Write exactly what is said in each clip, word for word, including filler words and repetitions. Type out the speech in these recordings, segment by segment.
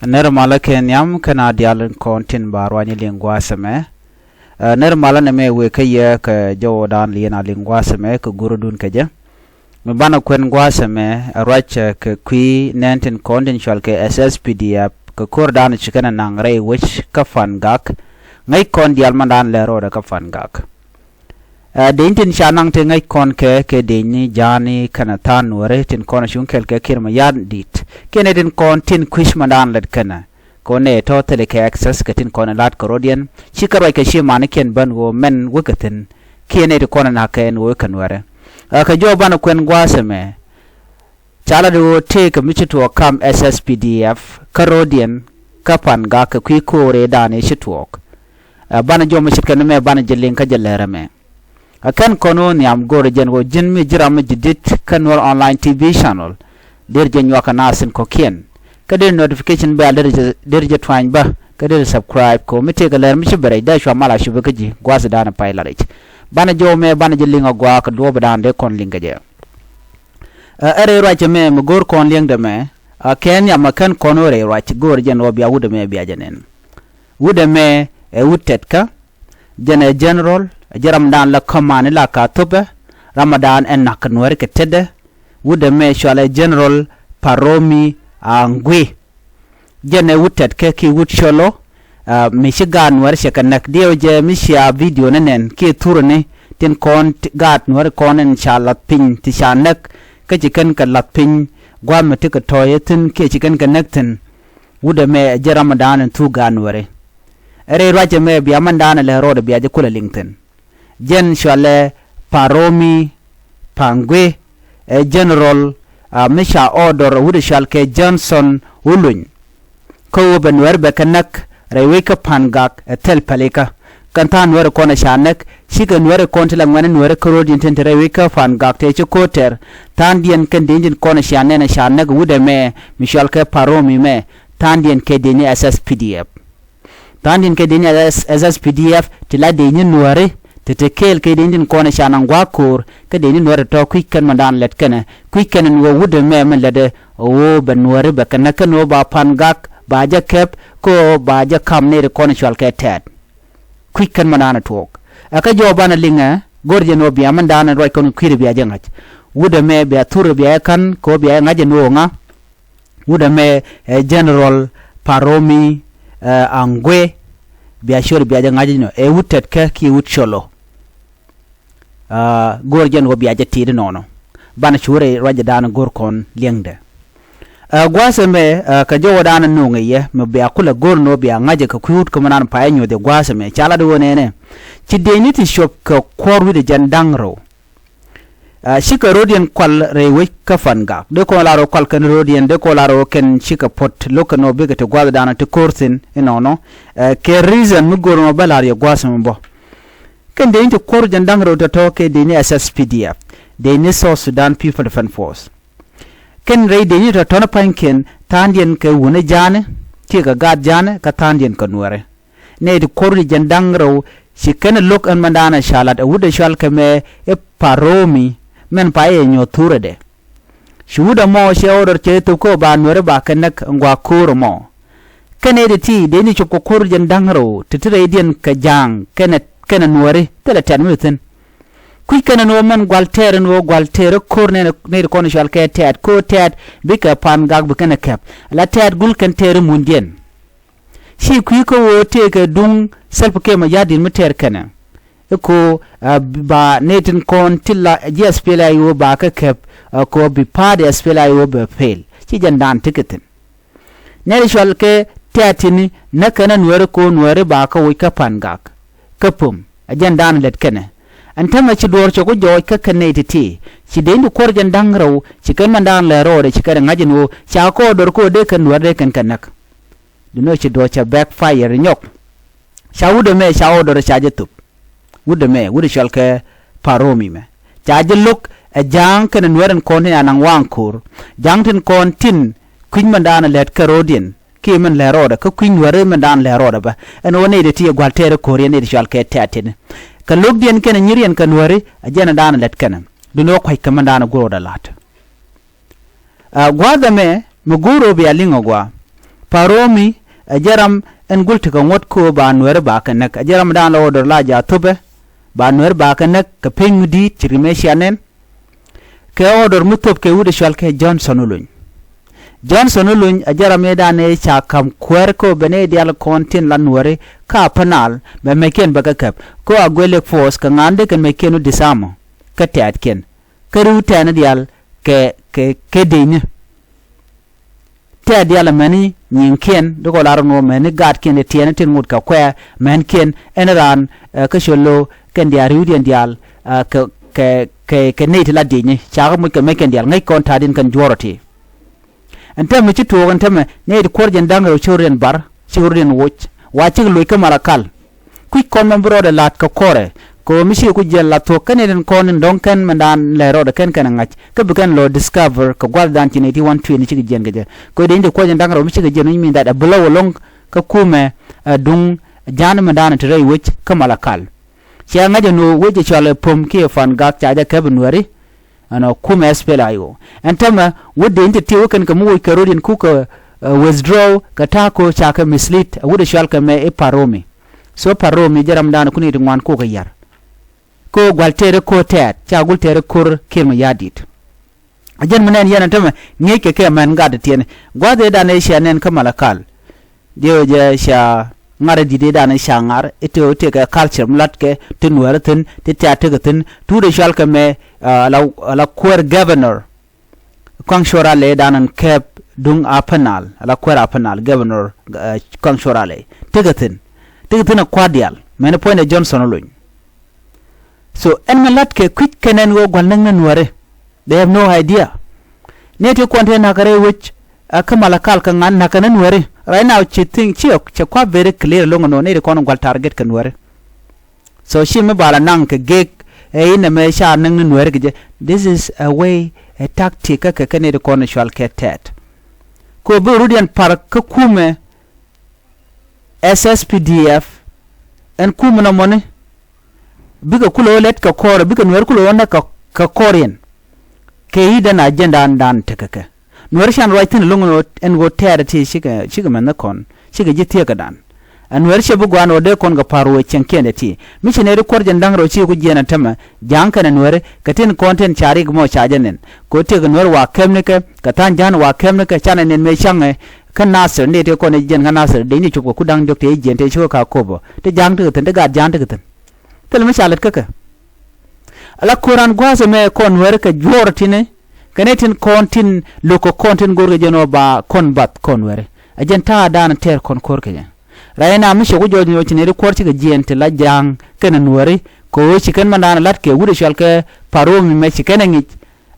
Nɛr malä kɛ nhiam kɛn a diaal in kɔn tin ba ruany liŋ gua̱a̱th ɛmɛ. Ɛ, nɛr malä nɛmɛ wëë kä yɛ kɛ jɔwdan liɛn a liŋ gua̱a̱th ɛmɛ kɛ gurudun kɛ jɛ. Mi banɛ kuɛn gua̱a̱th ɛmɛ ɛ ruac, ɛ, kɛ kui̱ nɛn tin kɔn tin cual kɛ S S P D F kɛ ko̱rdan ci kɛn ɛ naŋ rɛy wec kä Pan Gak. Ŋäc kɔn diaal mandan lɛ rɔɔdɛ kä Pan Gak. Ɛ, deny tin ca naŋ ti ŋäc kɔn kɛ, kɛ deny ni ja̱a̱ni kɛnɛ tha̱a̱ŋ nuɔ̱ri tin kɔn cuŋ kɛl kɛ Kiir Mayardit. Kiɛ nɛy tin kɔn tin kui̱c mandan lät kɛnɛ. Kɛ ɣöö nɛy tɔ̱ thilɛ kɛ access kɛ tin kɔn la̱t kɛ rɔ̱diɛn. Ci kɛ ruac kɛ ci manikiɛn bän ɣöö mɛn wekɛ thi̱n. Kiɛ nɛy ti kɔn na̱k kɛ ɛn ɣöö kɛ nuɛrɛ. Ɛ, kɛ jɔw banɛ kuɛn gua̱a̱th ɛmɛ. Ca lat ɣöö tëëkɛ mi ci tuɔɔk kam S S P D F kä rɔ̱diɛn kä Pan Gak kɛ kui̱ ko̱o̱rëëdan i̱ ci tuɔɔk. Ɛ, banɛ jɔw mi ce̱tkɛ ni mɛ banɛ jɛ liŋ kä jɛ lɛr ɛmɛ. Ɛ kɛn kɔn ɣöö nhiam go̱o̱rɛ jɛn ɣöö ji̱n mi ji̱ ram mi ji̱ di̱t kä Nuer Online T V channel. Deri jɛ nyuak kɛ naath tin kɔ̱kiɛn. Kä deri notification bell deri jɛ, deri jɛ tuany bä. Kä deri subscribe kɛ ɣöö mi tëëkɛ lɛr mi ci bɛ rɛc dee cua mal a cupɛ kä ji̱ gua̱a̱thdan pay la rɛc. Banɛ jɔw mɛ banɛ jɛ liŋ a gua̱a̱k kɛ duɔ̱ɔ̱pdan dee kɔn liŋ kɛ jɛ. Ɛ, ɛ rɛy ruac ɛmɛ mi go̱o̱r kɔn liɛŋdɛ mɛ, ɛ, kɛ nhiam ɛ kɛn kɔn ɣöö rɛy ruac go̱o̱r jɛn ɣöö bia wut ɛmɛ bia jɛ nɛn. Wut ɛmɛ ɛ wut tɛtkä, jɛn ɛ general, ɛ jɛn ramdan la command la ka thopɛ, ramdan ɛ na̱k kɛ nuɛri kɛ tetdɛ, wut ɛmɛ cualɛ General Paromi Aŋgui. Jɛn ɛ wut tɛtkɛ ki wut colo, ɛ, mi ci gaat nuɛr cɛ kɛ näk diɛw jɛ mi cia video ni nɛn kiɛ thurä ni tin kɔn ti gaat nuɛr kɔn in ca lath piny ti ca näk kä ci kɛn kɛ lath piny gua̱a̱th mi ti kɛ tɔ̱ɔ̱c ɛ thi̱n kiɛ ci kɛn kɛ näk thi̱n. Wut ɛmɛ ɛ jɛ ramdan in thuk gaat nuɛri. Ɛ rɛy ruac ɛmɛ bia mandan ɛ lɛ rɔɔdɛ bia jɛ kulɛ liŋ thi̱n. Jɛn cualɛ Paromi Paŋgui, ɛ general, a, mi ca order wut ɛ cual kɛ Johnson Uluny. Kä ɣöö bɛ nuɛr bɛ kɛ näk rɛy wec kä Pan Gak ɛ thil pälikä. Kɛn tha̱a̱ŋ nuɛr kɔn ɛ ca näk, cikɛ nuɛr kɔn ti la ŋuɛ̈ni nuɛr kä ro̱diɛn tin te rɛy wec kä Pan Gak tëë ci ko̱o̱t tɛr. Tha̱a̱ŋdiɛn kɛn deny tin kɔn ɛ ca nɛn ɛ ca näk wut ɛmɛ mi cual kɛ Paromi mɛ. Tha̱a̱ŋdiɛn kɛ deny ni S S P D F. Tha̱a̱ŋdiɛn kɛ deny ni S S P D F ti la deny ni nuääri ti te kɛɛl kɛ deny tin kɔn ɛ ca naŋ gua̱a̱k ko̱o̱r kä deny ni nuääri tɔ̱ kui̱c kɛn mɛndan lät kɛnɛ kui̱c kɛn ɛn ɣöö wut ɛmɛ mɛn lätdɛ ɣöö bɛ nuääri bɛ kɛ näk kɛn ɣöö ba Pan Gak ba jɛ kɛp kä ɣöö ba jɛ ka̱m nɛy ti kɔn ɛ cual kɛ tɛ̈t. Kui̱c kɛn mɛndan ɛ tuɔɔk ɛ kä jɔw banɛ liŋɛ go̱r jɛn ɣöö bia mɛndan ɛ ruac kɔn kui̱dɛ bia jɛ ŋa̱c. Wut ɛmɛ bia thurɛ bia jɛ ka̱n kɛ ɣöö bia jɛ ŋa̱c ɛn ɣöö ŋa̱. Wut ɛmɛ ɛ General Paromi, ɛ, Aŋgui, bia ciöt bia jɛ ŋa̱c inɔ ɛ wut tɛtkä kiɛ wut colo. Ɛ, go̱r jɛn ɣöö bia jɛ ti̱i̱t inɔnɔ. Banɛ cu rɛy ruacdan go̱r kɔn liɛŋdɛ. Ɛ, gua̱a̱th ɛmɛ, ɛ, kɛ jɔwdan no̱o̱ŋ ɛ yɛ mɛ bia kulɛ go̱r nɔ bia ŋa̱c ɛ kɛ kui̱ wut kä mɛnan pay ɛ nyuɔ̱th ɛ gua̱a̱th ɛmɛ ca lat ɣöö nɛnɛ. Ci deny ni ti cuɔp kɛ kuɔr wi̱cdɛ jɛn da̱ŋ rɛw. Ɛ, cikɛ ro̱diɛn kual rɛy wec kä Pan Gak. Dee kɔn lar ɣöö kual kɛn ro̱diɛn, dee kɔn lar ɣöö kɛn cikɛ puɔ̱t lo̱k kɛn ɣöö bikɛ ti gua̱a̱thdan ti ko̱r thi̱n inɔnɔ. Ɛ, kɛ reason mi go̱r mɔ bä lar yɛ gua̱a̱th mi bä. Kɛn dee ni ti kuɔr jɛn da̱ŋ rɛw tɔ̱tɔ̱ kɛ dee ni S S P D F. Dee ni South Sudan People Defense Force. Kɛn rɛy dee ni tɔ̱tɔ̱ ni pa̱nykiɛn tha̱a̱ŋdiɛn kɛ wuni ja̱a̱ni, kiɛ kɛ gaat ja̱a̱ni, kä tha̱a̱ŋdiɛn kɛ nuɛri. Nɛy ti kuɔr wi̱cdɛ jɛn da̱ŋ rɛw ci kɛn ɛ lo̱k ɛn mɛndan ɛ ca lat ɛ wut ɛ cual kɛ mɛ i̱ Paromi mɛn pay ɛ nyuɔ̱th thurɛdɛ. Ci wut ɛmɔ cɛ order cɛ thop kä ba nuɛri ba kɛ näk ɛn gua̱a̱k ko̱o̱r ɛmɔ. Kɛn nɛy ti ti dee ni cuɔp kɛ kuɔr wi̱cdɛ jɛn da̱ŋ rɛw ti ti rɛydiɛn kɛ ja̱a̱ŋ kɛnɛ kɛnɛ nuɛri thilɛ tɛ̈t mi thi̱n. Kui̱c kɛn ɛn ɣöö mɛn gua̱l tɛɛr ɛn ɣöö gua̱l tɛɛr ɛ ko̱r nɛn nɛy ti kɔn cual kɛ tɛ̈t ko̱o̱r tɛ̈t bikɛ Pan Gak bi kɛn ɛ kɛp. La tɛ̈t gul kɛn tɛɛr i̱ mundiɛn. Ci kui̱ kä ɣöö tëëkɛ duŋ Salva Kiir Mayardit mi tɛɛr kɛnɛ. Ɛ ko̱, ɛ, ba nɛy tin kɔn ti la ji̱ S P L A I O ba kä kɛp, ɛ, ko̱ bi pa̱a̱t S P L A I O bɛ pel. Ci jɛn daan tekɛ thi̱n. Nɛy ti cual kɛ tɛ̈t tini näk kɛn ɛ nuääri ko̱ nuääri ba kä woc kä Pan Gak. Kä pum, ɛ jɛn daan lät kɛnɛ. Ɛn täämɛ ci duɔ̱ɔ̱r cɛ ku jɔɔc kä kɛn nɛy ti̱ti̱. Ci dee ni kuɔr jɛn da̱ŋ rɛw, ci kɛn mɛn daan lɛ rɔɔdɛ ci kɛn ɛ ŋa̱c ɛn ɣöö ca kɔɔr dɔr ko̱ dee kɛn nuäär dee kɛn kɛ näk. Duno ci duɔ̱ɔ̱r cɛ backfire nyɔk. Ca wut ɛmɛ ca ɣɔw dɔr ca jɛ thop. Wut ɛmɛ wut ɛ cɔal kɛ Paromi mɛ. Ca jɛ lo̱k ɛ ja̱a̱ŋ kɛnɛ nuäär ɛn kɔn tin anaŋ waŋ ko̱r. Ja̱a̱ŋ tin kɔn tin kui̱ny mɛn daan lɛt kɛ ro̱diɛn. Kiɛ mɛn lɛ rɔɔdɛ kä kui̱ny nuäär mɛn daan lɛ rɔɔdɛ bä. Ɛn ɣöö nɛy ti ti ɛ gua̱l tɛɛr ɛ ko̱r yɛn nɛy ti cɔal kɛ tɛ̈t tini. Kɛ lo̱kdiɛn kɛnɛ nyiriɛn kɛ nuääri ɛ jɛn ɛ daan lɛt kɛnɛ. Duno kua̱c kɛ mɛn daan ɛ guur rɔɔdɛ la̱t. Ɛ, gua̱a̱th ɛmɛ mi go̱o̱r ɣöö bia liŋ ɛ gua̱a̱. Parome ɛ jɛ ram ɛn gul tekɛ ŋuɔ̱t kɛ ɣöö ba Nuääri ba kɛ näk. Ɛ jɛ ram dan la order la ja̱ thöpɛ ba Nuääri ba kɛ näk kɛ peny mi di̱i̱t ci rimɛ cia nɛn. Kɛ order mi thöp kɛ wut ɛ cɔal kɛ Johnson Olony. Johnson Olony ɛ jɛ ram ëëdan ëë ca ka̱m kuäär kɛ ɣöö ben ëë diaal kɔn tin la Nuääri kä Upper Nile mɛ mɛckiɛn bɛ kɛ käp kɛ ɣöö a guɛ Lake Force kɛ ŋa̱a̱n dee kɛn mɛckiɛn wä disarm kä tɛ̈tkiɛn kä ri̱w tɛ̈ni diaal kɛ kɛ kɛ decni. Tɛ̈t diaal amäni nyiŋkiɛn di kɔ lar ɛn ɣöö mäni gaatkiɛn ti tiɛɛni tin ŋot kɛ kuɛ̈ɛ̈ mänkiɛn ɛn raan ɛ kä col lo̱o̱ kɛn diaal ri̱wdiɛn diaal ɛ kɛ kɛ kɛ kɛ nɛy ti la diecni cakä moc kɛ mec kɛn diaal ŋäc kɔn ta̱a̱diɛn kɛn juɔ̱ɔ̱r ɔ ti. Ɛn täämɛ ci tuɔɔk ɛn täämɛ nɛy ti kuɔ̱r jɛn da̱ŋ rɛw cio̱riɛn bar cio̱riɛn woc wa cik loc kä Malakal. Kui̱c kɔn mɛn bi rɔɔdɛ la̱t kɛ kɔrɛ kɛ ɣöö mi cikɛ ku jiɛn la thuɔ̱k kɛn in kɔn in dɔ̱ŋ kɛn mɛn daan lɛ rɔɔdɛ kɛn kɛn ɛ ŋa̱c kä bi kɛn lɔ discover kɛ gua̱th daan ci nɛy ti wan tui̱ni cikɛ jiɛn kɛ jɛ. Kɛ ɣöö dee in ti kuɔc in da̱ŋ rɛw mi cikɛ jiɛn wi̱c min that ɛ bi lɔw ɛlɔ̱ŋ kä kumɛ ɛ duŋ ja̱a̱n mɛn daan ti rɛy wec kä Malakal. Cɛ ŋa̱c ɛn ɣöö wec ɛ cɔal ɛ Pom kiɛ Fangak ca jɛ kɛp ɛ Nuääri. Ɛn ɔ kumɛ S P L A I O ɛn täämɛ wut dee in ti tiw kɛn kɛ mi woc kɛ ro̱diɛn kukɛ withdraw kɛ ta̱a̱ ko̱ ca kɛ mislead ɛ wut ɛ cɔal kɛ mɛ i̱ Parome. So Parome jɛ ram dan kun i̱ ti ŋuan kukɛ yar. Ko̱ gua̱l tëëri ko̱r tɛɛt ca gul tëëri ko̱r Kiir Mayardit. A jɛn mi nɛn yɛn ɛn täämɛ ŋi̱eec kɛ kɛ mɛn gat tiɛni gua̱th ëëdan ëë cia nɛn kä Malakal. Diɛw jɛ ca ŋa̱r i̱ di̱t i̱ dan i̱ ca ŋa̱r i̱ tëë i̱ tëë kɛ culture mi latkɛ ti Nuäärä thi̱n ti tiaat tekɛ thi̱n tuut i̱ cɔal kɛ mɛ ala ala kuäär governor. Kuaŋ cuɔr alɛ i̱ dan in kɛɛp duŋ Upper Nile ala kuäär Upper Nile governor. Kuaŋ cuɔr alɛ tekɛ thi̱n tekɛ thi̱n ɛ kua̱r diaal mɛn i̱ puɔ̱ny ɛ Johnson Olony. So ɛn mi latkɛ kui̱c kɛn ɛn ɣöö gua̱l näk ni Nuääri. They have no idea. Ni ti kuɔn te nakä rɛy wec a kä Malakal kä ŋa̱n nakä ni Nuääri. Right now ci thiŋ ci ɔ cɛ kua̱ very clear loŋ ɛn ɣöö ni ti kɔn gua̱l target kɛ Nuääri. So ci mi bal a naŋ kɛ gek ɛ inɛ mɛ ca näk ni Nuääri kɛ jɛ. This is a way a tactic kä kɛ kɛ ni ti kɔn cual kɛ tɛɛt. Kɛ ɣöö bi rut yɛn par kä kumɛ S S P D F ɛn kumɛ nɔ mɔni. Bikɛ kulɛ wä lɛt kɛ kɔrɛ bikɛ Nuäär kulɛ wä näk kɛ kɔriɛn. Kɛ i̱ den agenda dan tekɛ kɛ Nuäär can ruac thi̱n lo̱ŋ ɛn ɣöö tɛɛrɛ ti cikɛ cikɛ mɛnh kɔn cikɛ ji̱ thieekädan. Ɛ Nuäär cɛ bi gua̱a̱n ɣöö dee kɔn kɛ pa̱r wee cieŋkiɛn dee ti mi ci nɛy ti kuɔr jɛn da̱ŋ rɛw ci ku jiɛɛn ɛ tämɛ ja̱a̱ŋ kɛn ɛ Nuääri kɛ tin kɔn tin ca rik mɔ ca jɛ nɛn kɛ ɣöö tiek ɛ Nuäär wa kɛmnikɛ kɛ tha̱a̱ŋ ja̱a̱n wa kɛmnikɛ canɛ nɛn mëë ca̱ŋɛ. Kä Nasir ni ti kɔn i̱ jiɛn kä Nasir dee ni cop kɛ ku da̱ŋ diɔ̱k ti i̱ jiɛn ti ci wä ka kopä ti ja̱a̱ŋ ti kɛ thi̱n ti gaat ja̱a̱ŋ ti kɛ thi̱n. Thil mi ca lät kä kɛ. Ala ko̱ran gua̱a̱th ɛmɛ kɔn Nuääri kɛ juɔ̱ɔ̱r ti̱ni kɛ ni tin kɔn tin lo̱k kɛ kɔn tin go̱rkɛ jɛn ɔ ba kɔn bath kɔn Nuääri. Ɛ jɛn ta̱a̱ da̱a̱n tɛɛr kɔn ko̱r kɛ jɛ. Rɛy na mi cɛ ku jɔɔc ni ɣöö ci nɛy ti kuɔ̱r cikɛ jiɛɛn ti la ja̱a̱ŋ kɛnɛ Nuääri kɛ ɣöö ci kɛn man da̱a̱n lat kɛ wut ɛ cɔal kɛ Parome mɛ ci kɛn ɛ ŋic.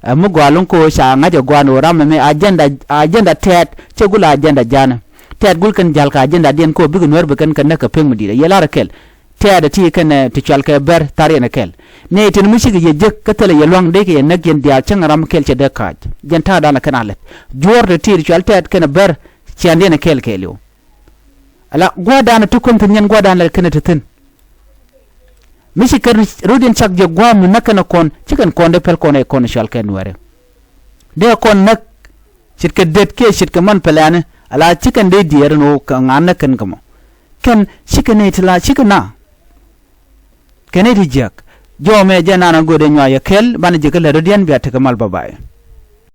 Ɛ mi gɔaa lo̱ŋ kɛ ɣöö ca ŋa̱c ɛ gɔaa ni ɣöö ram ɛmɛ agenda agenda tɛɛt cɛ gul agenda ja̱a̱nä. Tɛɛt gul kɛn ja̱l kɛ agenda diɛn kɛ ɣöö bikɛ Nuäär bi kɛn kɛ näk kɛ pek mi di̱i̱t ɛ yɛ lar ɛ kɛl. Tɛɛt ɛ ti kɛn ti cual kɛ bɛr thar yɛn ɛ kɛl. Nɛy tin mi cikɛ yɛ jek kä thilɛ yɛ lua̱ŋ dee kɛ yɛ näk yɛn diaal cäŋ ram kɛl cɛ dee ka̱a̱c. Jɛn ta̱a̱ dan ɛ kɛn a lät juɔ̱ɔ̱r ti ti cual tɛɛt kɛn ɛ bɛr. Cian diɛn ɛ kɛl kɛɛliw. Ala gua̱a̱r dan ɛ ti kuäm thi̱n yɛn gua̱a̱r dan ɛ kɛn ɛ ti thi̱n. Mi ci kɛn rut yɛn cak jɛ gua̱a̱r mi näk kɛn ɛ kɔn ci kɛn kɔn dee pɛl kɔn ɛ kɔn cual kɛ Nuääri. Dee kɔn näk ce̱tkɛ det kiɛ ce̱tkɛ man pɛlɛ̈ni ala ci kɛn dee diɛɛr ni ɣöö kɛ ŋa̱n näk kɛn kɛ mɔ. Kɛn cikɛ nɛy ti la cikɛ na. Kɛn nɛy ti jiäk jɔmɛ jɛ nan a göödɛ nyuac ɛ kɛl banɛ ji̱ kä lät rɔ̱diɛn bia tekɛ mal bä bay.